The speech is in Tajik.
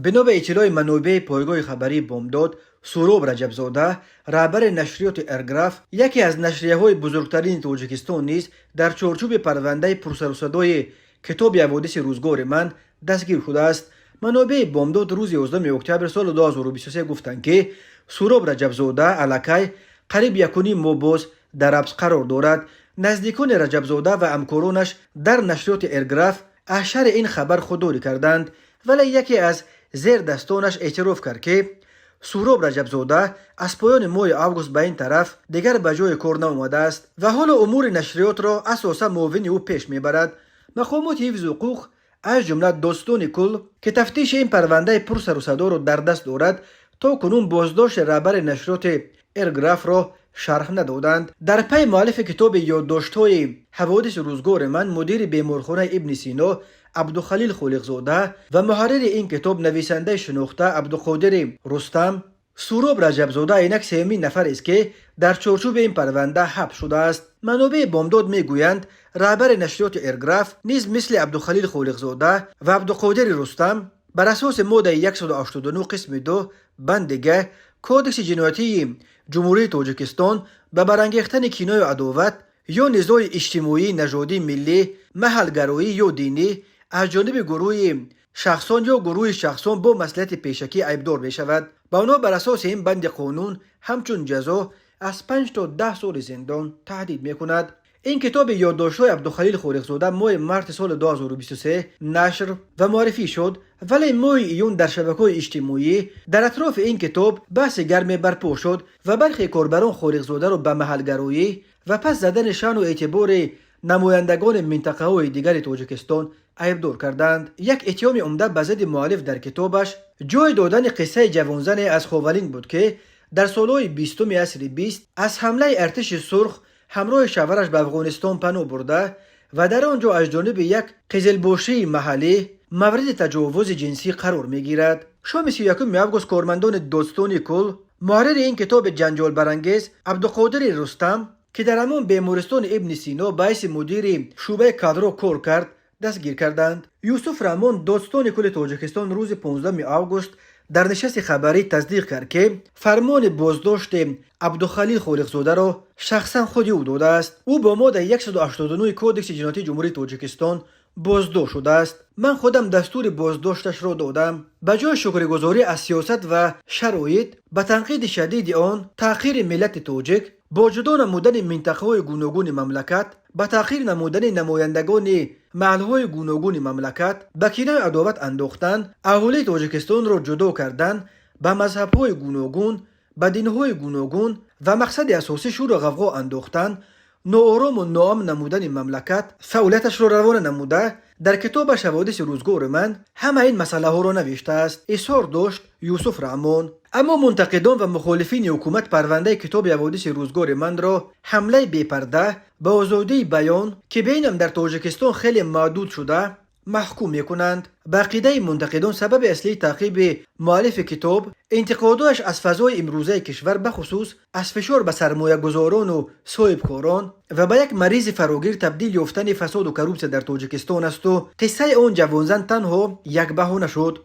Бино ба иттилои манобеи пойгоҳи хабарии «Бомдод», Суҳроб Раҷабзода, раҳбари нашриёти «Эрграф», яке аз нашрияҳои бузургтарини Тоҷикистон, низ дар чорчӯби парвандаи пурсарусадои китоби «Ҳаводиси рӯзгори ман» дастгир шудааст. Манобеи «Бомдод» рӯзи 11 октябри соли 2023 гуфтанд, ки Суҳроб Раҷабзода аллакай қариб 1,5 моҳ боз дар ҳабс қарор дорад. Наздикони Раҷабзода ва ҳамкоронаш дар нашриёти «Эрграф» аз шарҳи ин хабар худдорӣ карданд, вале яке аз зердастонаш эътироф кард, ки Суҳроб Раҷабзода аз поёни моҳи август ба ин тараф дигар ба ҷои кор наомадааст ва ҳоло умури нашриётро асосан муовини ӯ пеш мебарад. Мақомоти ҳифзи ҳуқуқ, аз ҷумла додситони кулл, ки тафтиши ин парвандаи пурсарусадоро дар даст дорад, то кунун боздошти раҳбари нашриёти «Эрграфро» шарҳ надоданд. Дар пайи муаллифи китоби ёддоштҳои «Ҳаводиси рӯзгори ман», мудири беморхонаи Ибни Сино Абдухалил Холиқзода ва муҳаррири ин китоб, нависандаи шинохта Абдуқодири Рустам, Суҳроб Раҷабзода инак сеюмин нафарест, ки дар чорчӯби ин парванда ҳабс шудааст. Манобеи «Бомдод» мегӯянд, раҳбари нашриёти «Эрграф» низ мисли Абдухалил Холиқзода ва Абдуқодири Рустам бар асоси моддаи 189 қисми 2 банди г Кодекси ҷиноятии Ҷумҳурии Тоҷикистон ба барангехтани кинаю адоват ё низои иҷтимоӣ, нажодӣ, миллӣ, маҳалгароӣ ё динӣ аз ҷониби гурӯҳи шахсон ё гурӯҳи шахсон бо маслиҳати пешакӣ айбдор мешавад. Ба онҳо бар асоси ин банди қонун ҳамчун ҷазо аз 5 то 10 соли зиндон таҳдид мекунад. Ин китоби ёддоштҳои Абдухалил Холиқзода моҳи марти соли 2023 нашр ва муаррифӣ шуд, вале моҳи июн дар шабакаҳои иҷтимоӣ дар атрофи ин китоб баҳси гарме барпо шуд ва бархе корбарон Холиқзодаро ба маҳалгароӣ ва пас задани шаъну эътибори намояндагони минтақаҳои дигари Тоҷикистон айбдор карданд. Як иттиҳоми умда ба зидди муаллиф дар китобаш ҷой додани қиссаи ҷавонзане аз Ховалинг буд, ки дар солҳои 20-уми асри 20 аз ҳамлаи Артиши Сурх ҳамроҳи шавҳараш ба Афғонистон паноҳ бурда ва дар он ҷо аз ҷониби як қизилбошии маҳаллӣ мавриди таҷовузи ҷинсӣ қарор мегирад. Шоми 31 август кормандони додситони кулл муҳаррири ин китоби ҷанҷолбарангез Абдуқодири Рустам, ки дар ҳамон бемористони Ибни Сино ба ҳайси мудири шӯъбаи кадрҳо кор кард, дастгир карданд. Юсуф Раҳмон, додситони кулли Тоҷикистон, рӯзи 15 август дар нишасти хабарӣ тасдиқ кард, ки фармони боздошти Абдухалил Холиқзодаро шахсан худи ӯ додааст. Ӯ бо моддаи 189 Кодекси ҷиноятии Ҷумҳурии Тоҷикистон боздошт шудааст. Ман худам дастури боздошташро додам. Ба ҷои шукргузорӣ аз сиёсат ва шароит, ба танқиди шадиди он, таҳқири миллати тоҷик бо ҷудо намудани минтақаҳои гуногуни мамлакат, ба таҳқир намудани намояндагони маҳалҳои гуногуни мамлакат, ба кинаю адоват андохтан, аҳолии Тоҷикистонро ҷудо кардан ба мазҳабҳои гуногун, ба динҳои гуногун ва мақсади асосӣ шӯру ғавғо андохтан, ноорому ноамн намудани мамлакат фаъолияташро равона намуда, дар китобаш «Ҳаводиси рӯзгори ман» ҳама ин масъалаҳоро навиштааст, изҳор дошт Юсуф Раҳмон. Аммо мунтақидон ва мухолифини ҳукумат парвандаи китоби «Ҳаводиси рӯзгори манро» ҳамлаи бепарда ба озодии баён, ки бинам дар Тоҷикистон хеле маҳдуд шуда, маҳкум мекунанд. Ба ақидаи мунтақидон, сабаби аслии таъқиби муаллифи китоб интиқодояш аз фазои имрӯзаи кишвар, бахусус аз фишор ба сармоягузорону соҳибкорон ва ба як маризи фарогир табдил ёфтани фасоду коррупсия дар Тоҷикистон асту қиссаи он ҷавонзан танҳо як баҳона шуд.